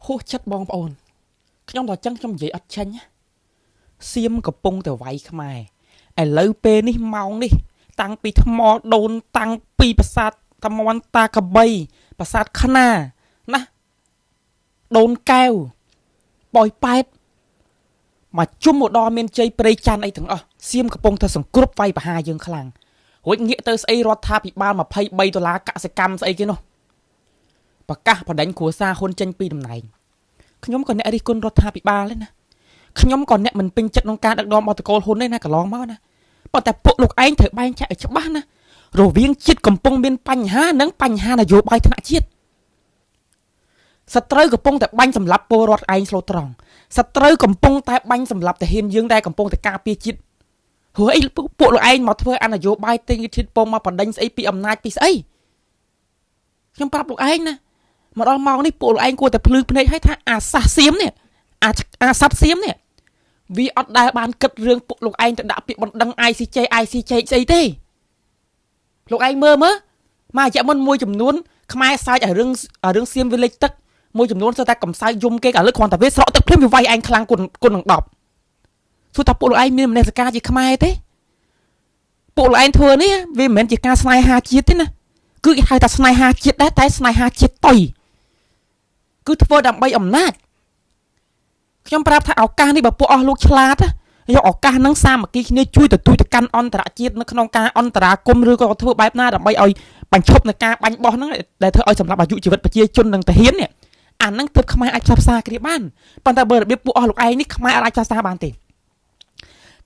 ហួសចិត្តបងប្អូនខ្ញុំដល់ចឹងខ្ញុំនិយាយអត់ចេញណាសៀមកំពុងតែវាយខ្មែរឥឡូវពេលនេះម៉ោងនេះ តាំងពីថ្មដូនតាំងពីប្រាសាទតាមន់តាកបីប្រាសាទខ្នាណាដូនកែវប៉ោយប៉ែតមកជុំឧត្តរមានជ័យព្រៃច័ន្ទអីទាំងអស់សៀមកំពុងតែសង្គ្រប់វាយប្រហារយើងខ្លាំងរួចងាកទៅស្អីរដ្ឋាភិបាល23ដុល្លារកសិកម្មស្អីគេនោះប្រកាសបដិញគ្រួសារហ៊ុនចេញពីតំណែងខ្ញុំក៏អ្នករិះគន់រដ្ឋាភិបាលដែរណាខ្ញុំក៏អ្នកមិនពេញចិត្តក្នុងការដឹកនាំរបស់តកូលហ៊ុនទេណាកន្លងមកណាប៉ុន្តែពួកលោកឯងត្រូវបែងចែកឲ្យច្បាស់ណារវាងជាតិកំពុងមានបញ្ហានិងបញ្ហានយោបាយថ្នាក់ជាតិសត្រូវកំពុងតែបាញ់សម្លាប់ពលរដ្ឋឯងស្លូតត្រង់សត្រូវកំពុងតែបាញ់សម្លាប់ទាហានយើងដែលកំពុងតែការពារជាតិព្រោះអីពួកលោកឯងមកធ្វើអនយោបាយទិញជាតិពងមកបណ្ដេញស្អីពីអំណាចពីស្អីខ្ញុំប្រាប់លោកឯងណាមកដល់ម៉ោងនេះពួកលោកឯងគួរតែភ្លឺភ្នែកឲ្យថាអាសាសសៀមនេះអាអាសត្វសៀមនេះវាអត់ដែលបានគិតរឿងពួកលោកឯងទៅដាក់ពាក្យបណ្ដឹង ICJ ICJ ស្អីទេលោកឯងមើលមើលមករយៈមុនមួយចំនួនខ្មែរសើចឲ្យរឿងរឿងសៀមវាលិចទឹកមួយចំនួនសើតែកំសៅយំគេឥឡូវគ្រាន់តែវាស្រក់ទឹកភ្លាមវាវាយឯងខ្លាំងគុណគុណនឹង10សួរថាពួកលោកឯងមានមនសិការជាខ្មែរទេពួកលោកឯងធ្វើនេះវាមិនមែនជាការស្នេហាជាតិទេណាគឺគេហៅថាស្នេហាជាតិដែរតែស្នេហាជាតិតុយគឺធ្វើដើម្បីអំណាចខ្ញុំប្រាប់ថាឱកាសនេះបើពួកអស់លោកឆ្លាតយកឱកាសហ្នឹងសាមគ្គីគ្នាជួយទទូចទៅកាន់អន្តរជាតិនៅក្នុងការអន្តរាគមន៍ឬក៏ធ្វើបែបណាដើម្បីឲ្យបញ្ឈប់នៅការបាញ់បោះហ្នឹងដែលធ្វើឲ្យសម្រាប់អាយុជីវិតប្រជាជននិងទាហាននេះអាហ្នឹងទើបខ្មែរអាចផ្សះផ្សាគ្នាបានប៉ុន្តែបើរបៀបពួកអស់លោកឯងនេះខ្មែរអាចផ្សះផ្សាបានទេ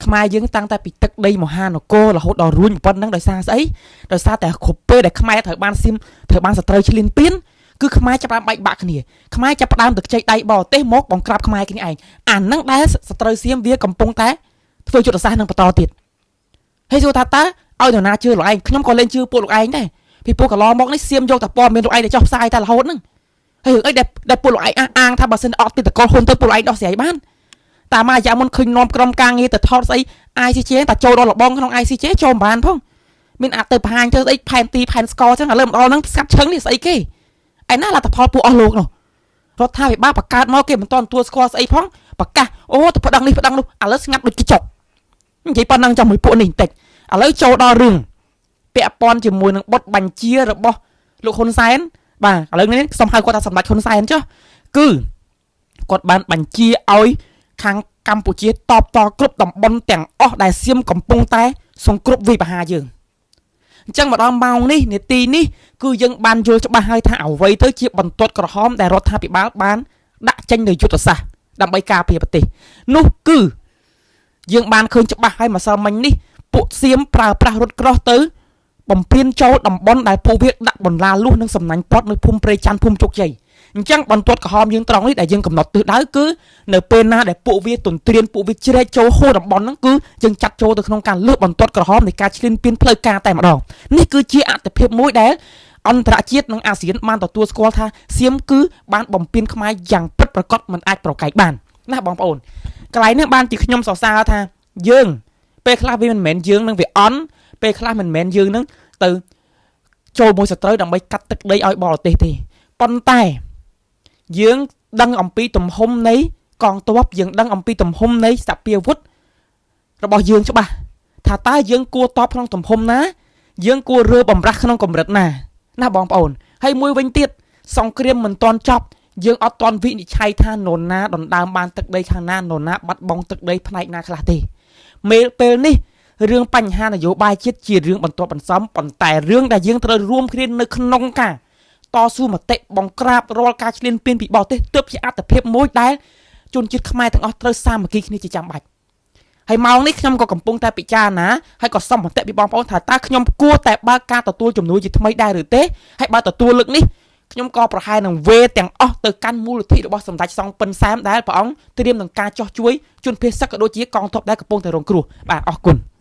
ខ្មែរយើងតាំងតែពីទឹកដីមហានគររហូតដល់រួញប៉ុណ្ណឹងដោយសារស្អីដោយសារតែគ្រប់ពេលដែលខ្មែរត្រូវបានស៊ីមត្រូវបានសត្រូវឈ្លានពានគឺខ្មែរចាប់ផ្ដើមបែកបាក់គ្នាខ្មែរចាប់ផ្ដើមទៅខ្ចីដៃបរទេសមកបង្ក្រាបខ្មែរគ្នាឯងអាហ្នឹងដែលសត្រូវសៀមវាកំពុងតែធ្វើយុទ្ធសាស្ត្រនឹងបន្តទៀតហើយសួរថាតើឲ្យនរណាជឿលោកឯងខ្ញុំក៏លែងជឿពួកលោកឯងដែរពីពួកកន្លងមកនេះសៀមយកតែព័ត៌មានលោកឯងទៅចុះផ្សាយតែរហូតហ្នឹងហើយរឿងអីដែលពួកលោកឯងអះអាងថាបើសិនអត់ពីតកលហ៊ុនទៅពួកលោកឯងដោះស្រាយបានតាមមួយរយៈមុនឃើញនាំក្រុមការងារទៅថតស្អី ICJ តែចូលដល់លបងក្នុង ICJ ចូលមិនបានផងមានអាចទៅបង្ហាញធ្វើស្អីផែនទីផែនស្កចឹងឥឡូវមកដល់ហ្នឹងស្កាត់ឈឹងនេះស្អីគេឯណាលទ្ធផលពួកអស់លោកនោះរដ្ឋាភិបាលបង្កើតមកគេមិនតន់ទទួលស្គាល់ស្អីផងប្រកាសអូទៅប្តឹងនេះប្តឹងនោះឥឡូវស្ងាត់ដូចកញ្ចុកនិយាយប៉ុណ្ណឹងចង់មួយពួកនេះបន្តិចឥឡូវចូលដល់រឿងពាក់ព័ន្ធជាមួយនឹងបុតបញ្ជារបស់លោកហ៊ុនសែនបាទឥឡូវនេះសូមហៅគាត់ថាសម្ដេចហ៊ុនសែនចុះគឺគាត់បានបញ្ជាឲ្យខាងកម្ពុជាតបតគ្រប់តំបន់ទាំងអស់ដែលសៀមកំពុងតែសង្គ្រប់វិបហាយើងអញ្ចឹងមកដល់ម៉ោងនេះនាទីនេះគឺយើងបានយល់ច្បាស់ហើយថាអ្វីទៅជាបន្ទាត់ក្រហមដែលរដ្ឋាភិបាលបានដាក់ចេញនៅយុទ្ធសាស្ត្រដើម្បីការពារប្រទេសនោះគឺយើងបានឃើញច្បាស់ហើយម្សិលមិញនេះពួកសៀមប្រើប្រាស់រថក្រោះទៅបំពេញចូលតំបន់ដែលពួកវាដាក់បន្លាលួសនិងសំណាញ់ពត់នៅភូមិព្រៃច័ន្ទភូមិជោគជ័យអញ្ចឹងបន្ទាត់ក្រហមយើងត្រង់នេះដែលយើងកំណត់ទិសដៅគឺនៅពេលណាដែលពួកវាទន្ទ្រានពួកវាជ្រែកចូលហួសតំបន់ហ្នឹងគឺយើងចាត់ចូលទៅក្នុងការលើកបន្ទាត់ក្រហមនៃការឈ្លានពានផ្លូវការតែម្ដងនេះគឺជាអត្ថិភាពមួយដែលអន្តរជាតិនិងអាស៊ានបានទទួលស្គាល់ថាសៀមគឺបានបំពេញខ្មែរយ៉ាងពិតប្រាកដមិនអាចប្រកែកបានណាបងប្អូនកន្លែងនេះបានជាខ្ញុំសរសើរថាយើងពេលខ្លះវាមិនមែនយើងនឹងវាអន់ពេលខ្លះមិនមែនយើងនឹងទៅចូលមួយសត្រូវដើម្បីកាត់ទឹកដីឲ្យបរទេសទេប៉ុន្តែយើងដឹងអំពីទំហំនៃកងទ័ពយើងដឹងអំពីទំហំនៃសភាវុធរបស់យើងច្បាស់ថាតើយើងគួរតបក្នុងទំហំណាយើងគួររើបំរាស់ក្នុងកម្រិតណាណាបងប្អូនហើយមួយវិញទៀតសង្គ្រាមមិនទាន់ចប់យើងអត់ទាន់វិនិច្ឆ័យថានរណាដណ្ដើមបានទឹកដីខាងណានរណាបាត់បង់ទឹកដីផ្នែកណាខ្លះទេមេពេលនេះរឿងបញ្ហានយោបាយជាតិជារឿងបន្ទាប់បន្សំប៉ុន្តែរឿងដែលយើងត្រូវរួមគ្នានៅក្នុងការតស៊ូមតិបង្ក្រាបរាល់ការឈ្លានពានពីបរទេសទើបជាអត្ថភាពមួយដែលជនជាតិខ្មែរទាំងអស់ត្រូវសាមគ្គីគ្នាជាចាំបាច់ហើយម៉ោងនេះខ្ញុំក៏កំពុងតែពិចារណាហើយក៏សុំមតិពីបងប្អូនថាតើខ្ញុំគួរតែបើកការទទួលជំនួយជាថ្មីដែរឬទេហើយបើទទួលលើកនេះខ្ញុំក៏ប្រហែលនឹងវេទាំងអស់ទៅកាន់មូលនិធិរបស់សម្ដេចសង្ឃពិនសែមដែលព្រះអង្គត្រៀមនឹងការចោះជួយជនភៀសសឹកក៏ដូចជាកងទ័ពដែលកំពុងតែរងគ្រោះបាទអរគុណ។